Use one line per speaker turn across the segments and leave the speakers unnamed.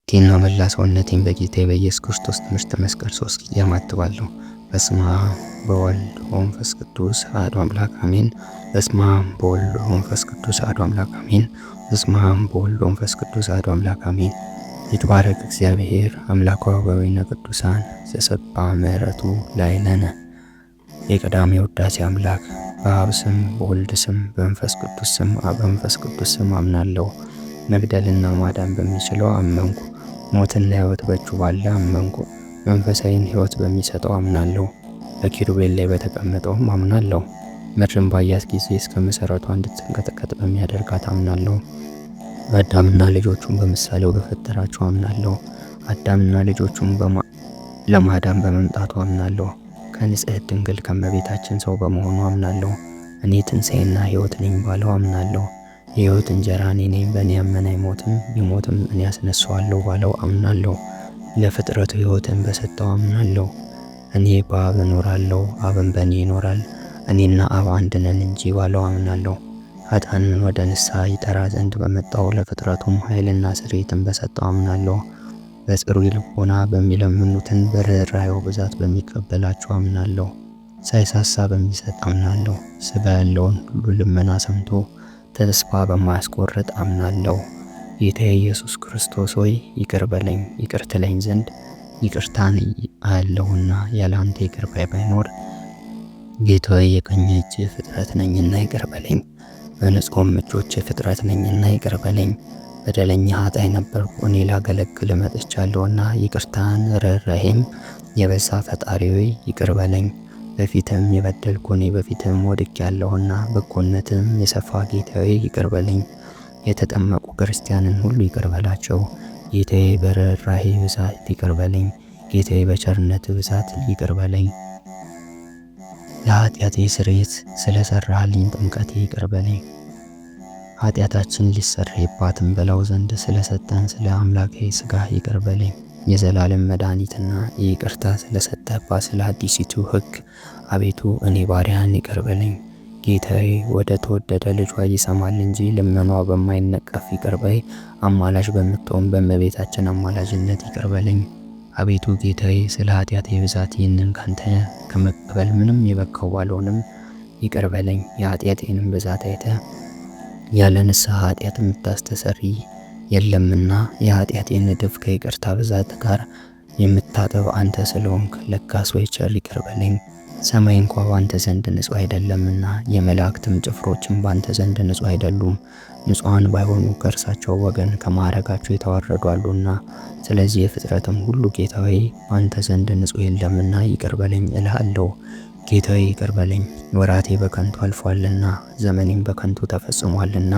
ቴና መላ ሰውነቴን በጌታዬ በኢየሱስ ክርስቶስ ትምህርተ መስቀል 3 ጊዜ አማትባለሁ። በስመ አብ በወልድ ወመንፈስ ቅዱስ አሐዱ አምላክ አሜን። በስመ አብ በወልድ ወመንፈስ ቅዱስ አሐዱ አምላክ አሜን። በስመ አብ በወልድ ወመንፈስ ቅዱስ አሐዱ አምላክ አሜን። ይትባረክ እግዚአብሔር አምላከ አበዊነ ቅዱሳን ዘሰባ ምሕረቱ ላዕለነ። የቀዳሜ ውዳሴ አምላክ በአብ ስም በወልድ ስም በመንፈስ ቅዱስ ስም በመንፈስ ቅዱስ ስም አምናለሁ። መግደልና ማዳን በሚችለው አመንኩ። ሞትና ሕይወት በእጁ ባለ አመንኩ። መንፈሳዊን ሕይወት በሚሰጠው አምናለሁ። በኪሩቤል ላይ በተቀመጠውም አምናለሁ። ምድርን ባያት ጊዜ እስከ መሰረቷ እንድትንቀጠቀጥ በሚያደርጋት አምናለሁ። አዳምና ልጆቹን በምሳሌው በፈጠራቸው አምናለሁ። አዳምና ልጆቹን ለማዳን በመምጣቱ አምናለሁ። ከንጽሕት ድንግል ከመቤታችን ሰው በመሆኑ አምናለሁ። እኔ ትንሣኤና ሕይወት ነኝ ባለው አምናለሁ። የሕይወት እንጀራ እኔ ነኝ፣ በእኔ ያመነ አይሞትም፣ ቢሞትም እኔ አስነሳዋለሁ ባለው አምናለሁ። ለፍጥረቱ ሕይወትን በሰጠው አምናለሁ። እኔ በአብ እኖራለሁ፣ አብም በእኔ ይኖራል፣ እኔና አብ አንድ ነን እንጂ ባለው አምናለሁ። ኃጥአንን ወደ ንስሐ ይጠራ ዘንድ በመጣው ለፍጥረቱም ኃይልና ስርየትን በሰጠው አምናለሁ። በጽሩይ ልቦና በሚለምኑትን በርኅራኄው ብዛት በሚቀበላቸው አምናለሁ። ሳይሳሳ በሚሰጥ አምናለሁ። ሥጋ ያለውን ሁሉ ልመና ሰምቶ ተስፋ በማያስቆርጥ አምናለሁ። ጌታዬ ኢየሱስ ክርስቶስ ሆይ ይቅር በለኝ፣ ይቅር ትለኝ ዘንድ ይቅርታን አያለሁና ያለ አንተ ይቅር ባይ ባይኖር ጌታዬ የቀኝ እጅ ፍጥረት ነኝና ይቅር በለኝ። በንጹሕም እጆች ፍጥረት ነኝና ይቅር በለኝ። በደለኛ ኃጥእ ነበርኩ፣ እኔ ላገለግል መጥቻለሁና ይቅርታን ርኅራኄም የበዛ ፈጣሪ ሆይ ይቅር በለኝ። በፊትም የበደልኩ እኔ በፊትም ወድቄአለሁና በጎነትም የሰፋ ጌታዬ ይቅር በለኝ። የተጠመቁ ክርስቲያንን ሁሉ ይቅር በላቸው። ጌታዬ በርኅራኄ ብዛት ይቅር በለኝ። ጌታዬ በቸርነት ብዛት ይቅር በለኝ። ለኃጢአቴ ስርየት ስለሰራህልኝ ጥምቀቴ ይቅር በለኝ። ኃጢአታችን ሊሰረይባትም በላው ዘንድ ስለሰጠን ስለ አምላኬ ሥጋ ይቅር በለኝ። የዘላለም መድኃኒትና ይቅርታ ስለሰጠህባት ስለ አዲሲቱ ሕግ አቤቱ እኔ ባሪያህን ይቅር በለኝ። ጌታዬ ወደ ተወደደ ልጇ ይሰማል እንጂ ልመኗ በማይነቀፍ ይቅር በይ አማላጅ በምትሆን በእመቤታችን አማላጅነት ይቅር በለኝ። አቤቱ ጌታዬ ስለ ኃጢአቴ ብዛት ይህንን ካንተ ከመቀበል ምንም የበቃው ባልሆንም ይቅር በለኝ። የኃጢአቴንም ብዛት አይተህ ያለ ንስሐ ኃጢአት የምታስተሰርይ የለምና የኃጢአቴን እድፍ ከይቅርታ ብዛት ጋር የምታጠብ አንተ ስለሆንክ ለጋስ ወይ ቸር ይቅር በለኝ። ሰማይ እንኳ ባንተ ዘንድ ንጹሕ አይደለምና የመላእክትም ጭፍሮችም ባንተ ዘንድ ንጹሕ አይደሉም። ንጹሐን ባይሆኑ ከእርሳቸው ወገን ከማዕረጋቸው የተዋረዱ አሉና፣ ስለዚህ የፍጥረትም ሁሉ ጌታ ሆይ ባንተ ዘንድ ንጹሕ የለምና ይቅር በለኝ እልሃለሁ። ጌታ ሆይ ይቅር በለኝ፣ ወራቴ በከንቱ አልፏልና ዘመኔም በከንቱ ተፈጽሟልና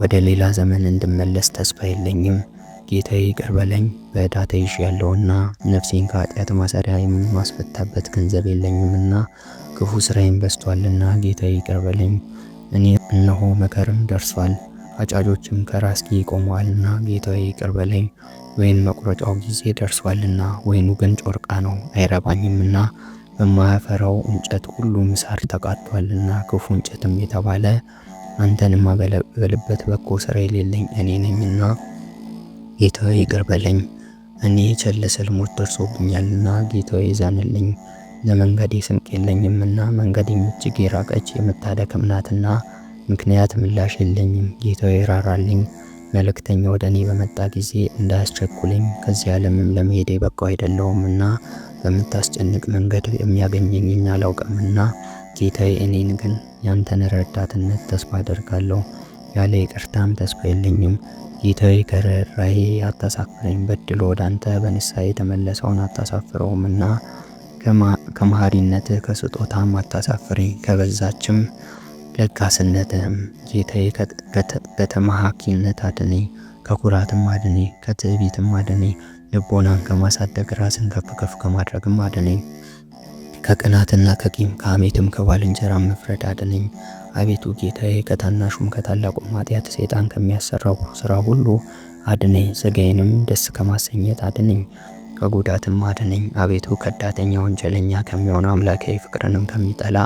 ወደ ሌላ ዘመን እንድመለስ ተስፋ የለኝም። ጌታዬ ይቅር በለኝ፣ በዕዳ ተይዣለሁና ነፍሴን ከኃጢአት ማሰሪያ የማስፈታበት ገንዘብ የለኝምና ክፉ ስራዬም በዝቷልና ጌታዬ ይቅር በለኝ። እኔ እነሆ መከርም ደርሷል፣ አጫጆችም ከራስጌ ቆመዋልና ጌታዬ ይቅር በለኝ። ወይን መቁረጫው ጊዜ ደርሷልና ወይኑ ግን ጮርቃ ነው አይረባኝምና በማያፈራው እንጨት ሁሉ ምሳር ተቃጥቷልና ክፉ እንጨትም የተባለ አንተን የማገለግልበት በጎ ስራ የሌለኝ እኔ ነኝና ጌታዬ ይቅር በለኝ። እኔ ቸል ስል ሞት ደርሶብኛልና ጌታዬ ዘንልኝ። ለመንገዴ ስንቅ የለኝምና መንገዴም እጅግ የራቀች የምታደክም ናትና ምክንያት ምላሽ የለኝም። ጌታዬ ራራልኝ። መልእክተኛ ወደ እኔ በመጣ ጊዜ እንዳያስቸኩለኝ ከዚህ ዓለምም ለመሄድ የበቃው አይደለሁምና በምታስጨንቅ መንገድ የሚያገኘኝን አላውቅምና ጌታዬ፣ እኔን ግን ያንተን ረዳትነት ተስፋ አደርጋለሁ። ያለ ይቅርታም ተስፋ የለኝም። ጌታዬ ከርኅራኄ አታሳፍረኝ፣ በድሎ ወደ አንተ በንስሐ የተመለሰውን አታሳፍረውምና ከመሐሪነትህ ከስጦታም አታሳፍረኝ፣ ከበዛችም ለጋስነትህም። ጌታዬ ከተመሃኪነት አድነኝ፣ ከኩራትም አድነኝ፣ ከትዕቢትም አድነኝ። ልቦናን ከማሳደግ ራስን ከፍ ከፍ ከማድረግም አድነኝ። ከቅናትና ከቂም ከሐሜትም ከባልንጀራ መፍረድ አድነኝ። አቤቱ ጌታዬ ከታናሹም ከታላቁም ኃጢአት ሰይጣን ከሚያሰራው ስራ ሁሉ አድነኝ። ሥጋዬንም ደስ ከማሰኘት አድነኝ፣ ከጉዳትም አድነኝ። አቤቱ ከዳተኛ ወንጀለኛ ከሚሆነው አምላካዊ ፍቅርንም ከሚጠላ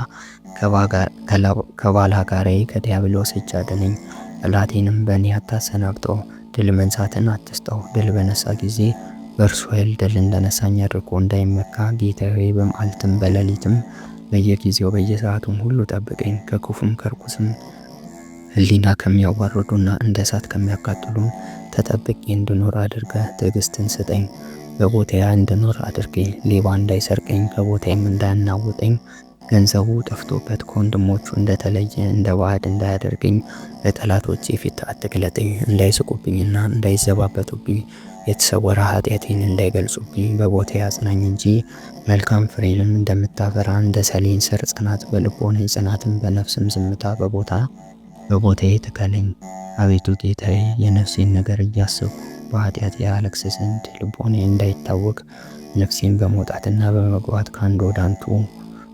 ከባላጋራዬ ከዲያብሎስ እጅ አድነኝ። ጠላቴንም በእኔ አታሰናብተው፣ ድል መንሳትን አትስጠው። ድል በነሳ ጊዜ በእርሱ ኃይል ድል እንደነሳኝ አድርጎ እንዳይመካ ጌታዬ ሆይ በመዓልትም በሌሊትም በየጊዜው በየሰዓቱም ሁሉ ጠብቀኝ። ከክፉም ከርኩስም ሕሊና ከሚያዋርዱና እንደ እሳት ከሚያቃጥሉ ተጠብቄ እንድኖር አድርገህ ትዕግስትን ስጠኝ። በቦታዬ እንድኖር አድርገኝ። ሌባ እንዳይሰርቀኝ ከቦታዬም እንዳያናውጠኝ ገንዘቡ ጠፍቶበት ከወንድሞቹ እንደተለየ እንደ ባዕድ እንዳያደርገኝ በጠላቶቼ ፊት አትግለጠኝ። እንዳይስቁብኝና እንዳይዘባበቱብኝ የተሰወረ ኃጢአቴን እንዳይገልጹብኝ በቦታዬ አጽናኝ እንጂ መልካም ፍሬንም እንደምታፈራ እንደ ሰሌን ስር ጽናት በልቦና ጽናትን በነፍስም ዝምታ በቦታዬ ትከለኝ። አቤቱ ጌታዬ የነፍሴን ነገር እያሰብኩ በኃጢአቴ አለቅስ ዘንድ ልቦናዬ እንዳይታወክ ነፍሴን በመውጣትና በመግባት ከአንዱ ወደ አንዱ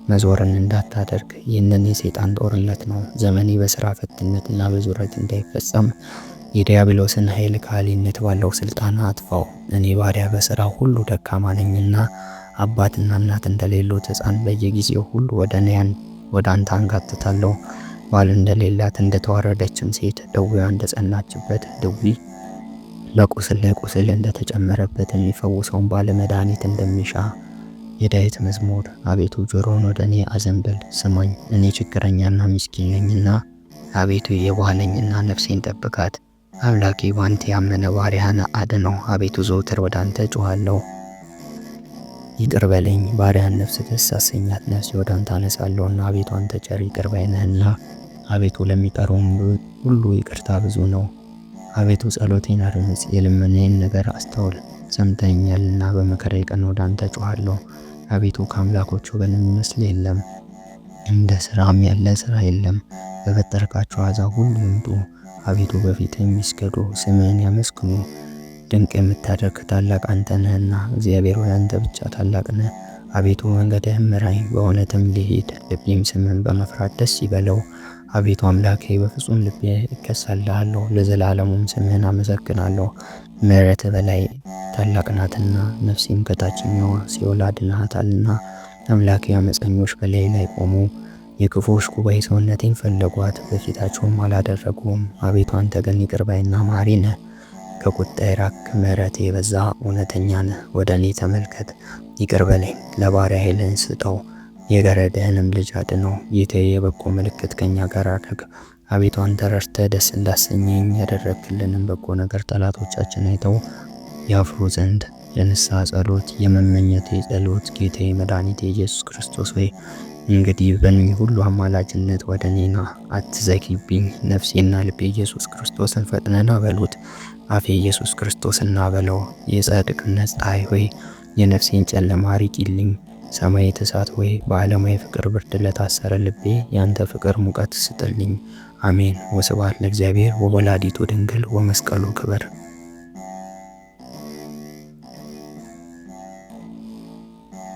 መዞርን እንዳታደርግ ይህንን የሰይጣን ጦርነት ነው። ዘመኔ በስራ ፈትነትና በዙረት እንዳይፈጸም የዲያብሎስን ኃይል ከሃሊነት ባለው ስልጣን አጥፋው። እኔ ባሪያ በስራ ሁሉ ደካማ ነኝና አባትና እናት እንደሌሉት ሕፃን በየጊዜው ሁሉ ወደ አንተ አንጋጥታለሁ። ባል እንደሌላት እንደተዋረደችም ሴት ደዌዋ እንደጸናችበት ድዊ በቁስል ላይ ቁስል እንደተጨመረበት የሚፈውሰውን ባለ መድኃኒት እንደሚሻ የዳዊት መዝሙር። አቤቱ ጆሮህን ወደ እኔ አዘንብል ስማኝ፣ እኔ ችግረኛና ምስኪን ነኝና። አቤቱ የዋህ ነኝና ነፍሴን ጠብቃት። አምላኬ ባንተ ያመነ ባሪያህን አድነው። አቤቱ ዘወትር ወደ አንተ እጮኻለሁ፣ ይቅር በለኝ። ባሪያህን ነፍስ ደስ አሰኛት፣ ነፍሴ ወደ አንተ አነሳለሁና። አቤቱ አንተ ቸር ይቅር ባይ ነህና፣ አቤቱ ለሚጠሩም ሁሉ ይቅርታ ብዙ ነው። አቤቱ ጸሎቴን አድምጥ፣ የልመናዬን ነገር አስተውል። ሰምተኸኛልና በመከራዬ ቀን ወደ አንተ እጮኻለሁ። አቤቱ ከአምላኮች ወገን የሚመስል የለም፣ እንደ ስራም ያለ ስራ የለም። በፈጠርካቸው አሕዛብ ሁሉ ይምጡ፣ አቤቱ በፊትህ የሚስገዱ ስምህን ያመስግኑ። ድንቅ የምታደርግ ታላቅ አንተ ነህና፣ እግዚአብሔር ሆይ አንተ ብቻ ታላቅ ነህ። አቤቱ መንገድህን ምራኝ፣ በእውነትም ልሂድ፣ ልቤም ስምህን በመፍራት ደስ ይበለው። አቤቱ አምላኬ በፍጹም ልቤ እከሳልሃለሁ፣ ለዘላለሙም ስምህን አመሰግናለሁ። ምሕረትህ በላይ ታላቅ ናትና ነፍሴም ከታችኛው ሲኦል አድነሃታልና። አምላኬ አመፀኞች በላይ ላይ ቆሙ፣ የክፉዎች ጉባኤ ሰውነቴን ፈለጓት፣ በፊታቸውም አላደረጉም። አቤቱ አንተ ግን ይቅር ባይና መሐሪ ነህ፣ ከቁጣ የራቅህ ምሕረትህ የበዛ እውነተኛ ነህ። ወደ እኔ ተመልከት፣ ይቅር በለኝ፣ ለባሪያ ኃይልህን ስጠው፣ የገረድህንም ልጅ አድነው። ጌታዬ የበጎ ምልክት ከእኛ ጋር አድርግ። አቤቱ አንተ ረድተህ ደስ እንዳሰኘኝ ያደረግክልንን በጎ ነገር ጠላቶቻችን አይተው ያፍሩ ዘንድ የንስሐ ጸሎት የመመኘቴ ጸሎት ጌታዬ መድኃኒቴ ኢየሱስ ክርስቶስ ሆይ እንግዲህ በእነኚህ ሁሉ አማላጅነት ወደ እኔ ና፣ አትዘግይብኝ። ነፍሴና ልቤ ኢየሱስ ክርስቶስን ፈጥነህ ና በሉት። አፌ ኢየሱስ ክርስቶስን ና በለው። የጻድቅነት ፀሐይ ሆይ የነፍሴን ጨለማ አርቂልኝ። ሰማይ እሳት ሆይ በዓለማዊ ፍቅር ብርድ ለታሰረ ልቤ ያንተ ፍቅር ሙቀት ስጥልኝ። አሜን። ወስብሐት ለእግዚአብሔር ወወላዲቱ ድንግል ወመስቀሉ ክብር።